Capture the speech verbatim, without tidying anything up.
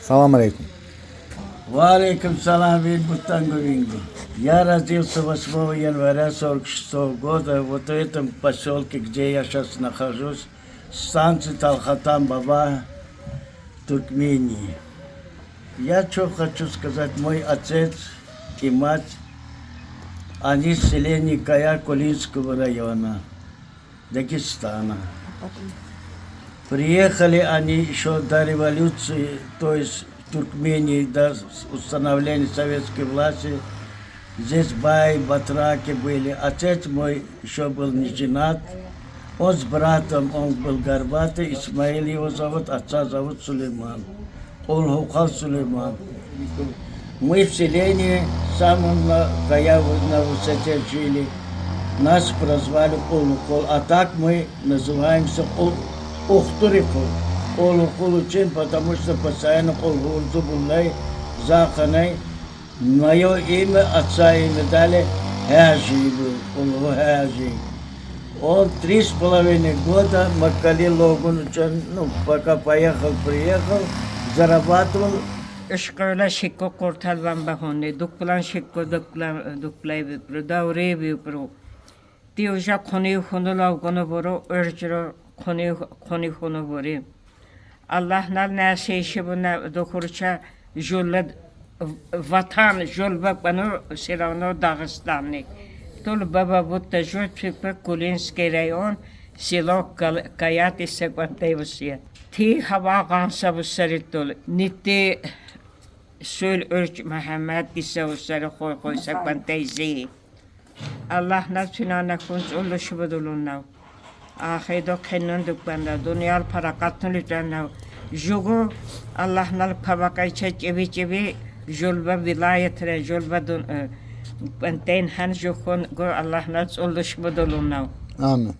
Салам алейкум. Ва алейкум салам, винг бутангу вингу. Я родился восьмого января сорок шестого года вот в этом посёлке, где я сейчас нахожусь, станции Талхатан-Баба, Туркмении. Я чё хочу сказать, мой отец и мать, они с селения Кая Кулинского района Дагестана. Приехали они ещё до революции, то есть в Туркмении, до с-, установления советской власти. Здесь бай, батраки были. Отец мой ещё был не женат. Он с братом, он был горбатый, Исмаил его зовут, отца зовут Сулейман. Улхукал Сулейман. Мы в селении, самом на, Кая, на высоте жили. Нас прозвали Улхукал, а так мы называемся Ул-, Ухтурикул. Улхукал учен, потому что постоянно Улхукал зубунлай, заханай. Моё имя, отца имя дали Хажи был, Улху Хажи. Он три с половиной года Макали логун учен, ну, пока поехал, приехал, зарабатывал. Ишкола шикко кортал ван бахони, дукулан шикко дукулан, дукулай бипру, даурей бипру. Ди уже кони хуну лавгоно боро, оржро кони, кони хуну бори. Аллахнал насиши буна духурча жулла в-, ватан жулба пано всё равно Дагестанни. Тул баба бутта жо тюпе Кулинский район, село Кал-, Каяти Саквантей бусия. Ти хава ганса бусари тул, нити сёл орч Мухаммад иса бусари хой-хой Саквантей зи. Аллахнал синана кунц уллу шубудулуннав. Ахедо кеннун дукбанда, дуниял паракатун литаннав. Жугу Аллахнал пабакайча чеби-чеби, жулба вилаятра, жулба дун-, э, пантен хан жухун гу Аллахнал уллу шубудулуннав. Амин.